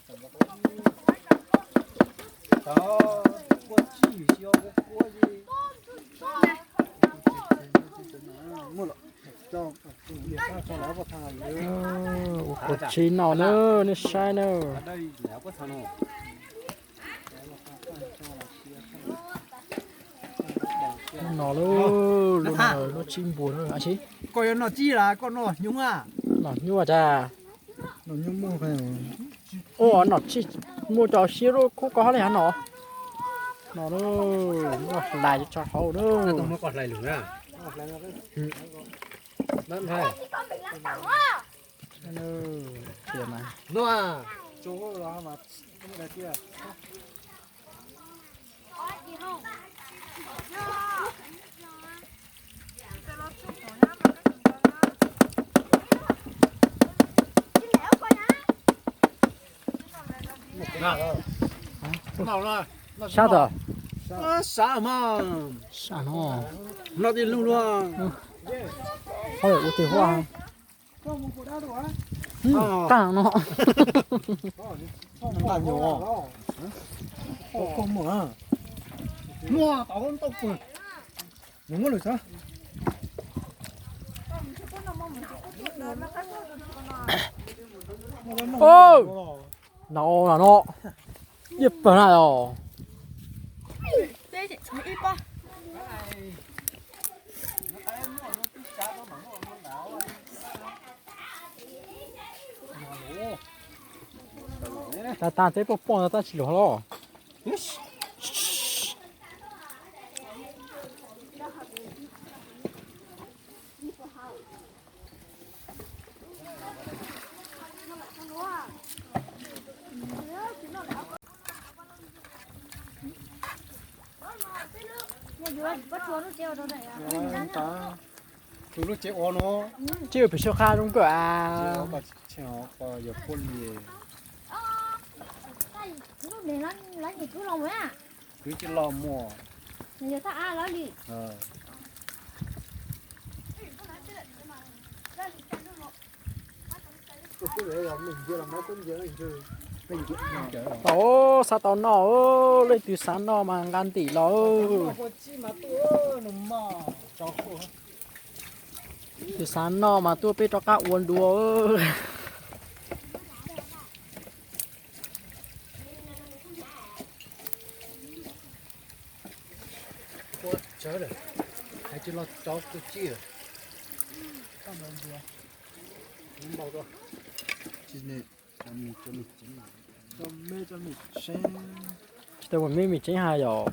Ua kuv tshib no na, nej saib na. Lub no, lub no lub tshib npua na. Koj yuav noj tshib los koj noj hnyuv? Noj hnyuv tas. Ua noj tshib, muaj cov siab lub khub koj hab li hab no. No, noj hlais tso hauv na. Sab tod. Sab mas. Sab no. No tij lug luaj. Ua tig huaj. Tag no. No no no. Ib pawg na os. Tag tag teb poj poj tab sis luag los. Tus lub tsev ua no. Tsev pem sab qab zoo kawg as. Yog puab li. Kwv tsis los muaj. Tau, xav tau noj, leej twg xav noj mas nqa ntim los. Twg xav noj mas tuaj peb rov qab ua dua. Hais tsis los tso kwv tij. Tsis tau mus me me tseeb hais yom.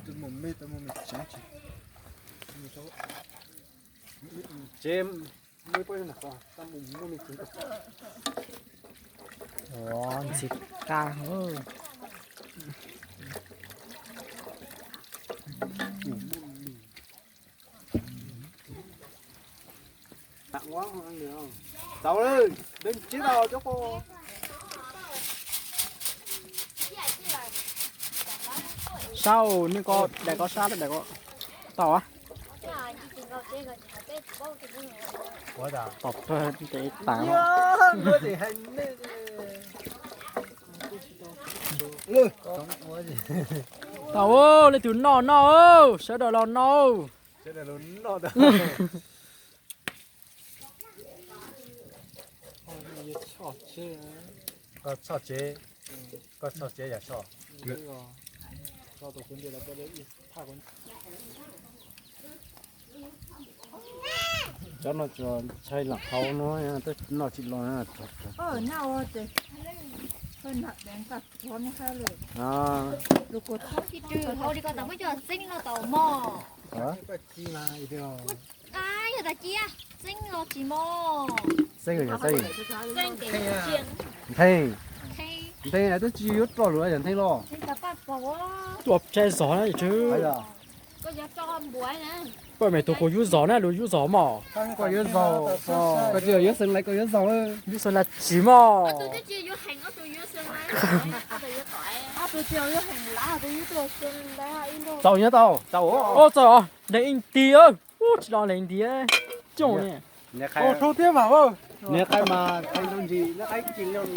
Ntxim qab. Tau, deev tsev tau cov ko. Sab, nej ko daim ko sab, daim ko tau. Tom pawg ntev tas. Tau, leej twg noj noj, sawv daws los noj. Koj txhoj tsev, koj txhoj tsev yam soj. Cov no tsuas ntshai lam qhau no, noj tsis los. Txeeb, Nthe, twb tsis yuav roj lus yog Nthe los. Tuaj tsheb zog na. Poj me tus kuv yub zog na, lus yub zog mog. Koj yub zog, koj tsis yog yuav xeev laiv, koj yub zog. Yub xeev laiv tsis mog. Tau nyob tau. Tau, txawm os, lees ib nti, tsis los lees nti. Coob ni.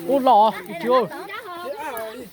Ua los, tus.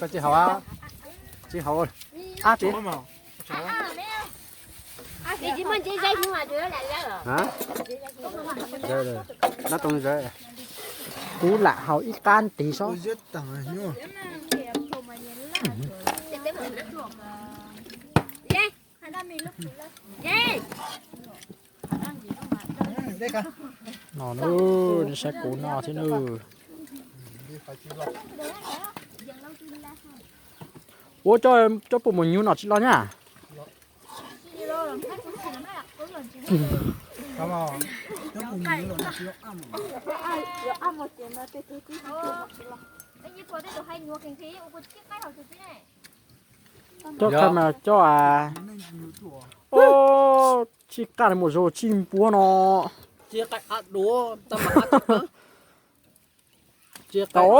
Koj tsis haus, tsis haus. Ab, tsis. Hả? Nó tông giới. Kuv lam haus ib qab tig sob. No, saib kuv no thiab nawb. Ua, cov puas mus nyuv no tsis los nyab? Cov qhov mas cov a, o, tsis qaj mus zog tsis npuab no. Tau.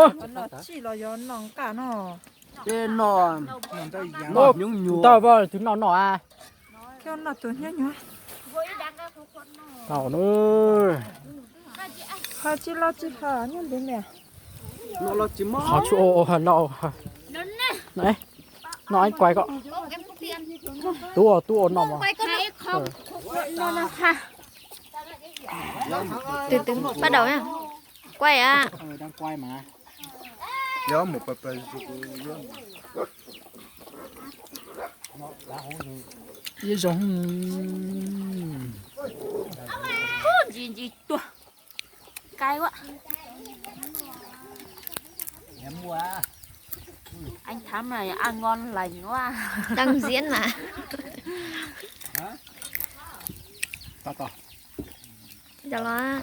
Ntawd tus no no a. Tau na. Ho tsis los tsis ho nyob ntev me. Ho tsis ua los. No ib kuai ko. Tub ua, tub ua no mas. Từ từ bắt đầu nhá. Quay ạ. Ib zoo. Ntsis ntsis tuag. Cay quá. Anh Thắm này ăn ngon lành quá. Đang diễn mà. Chào lo.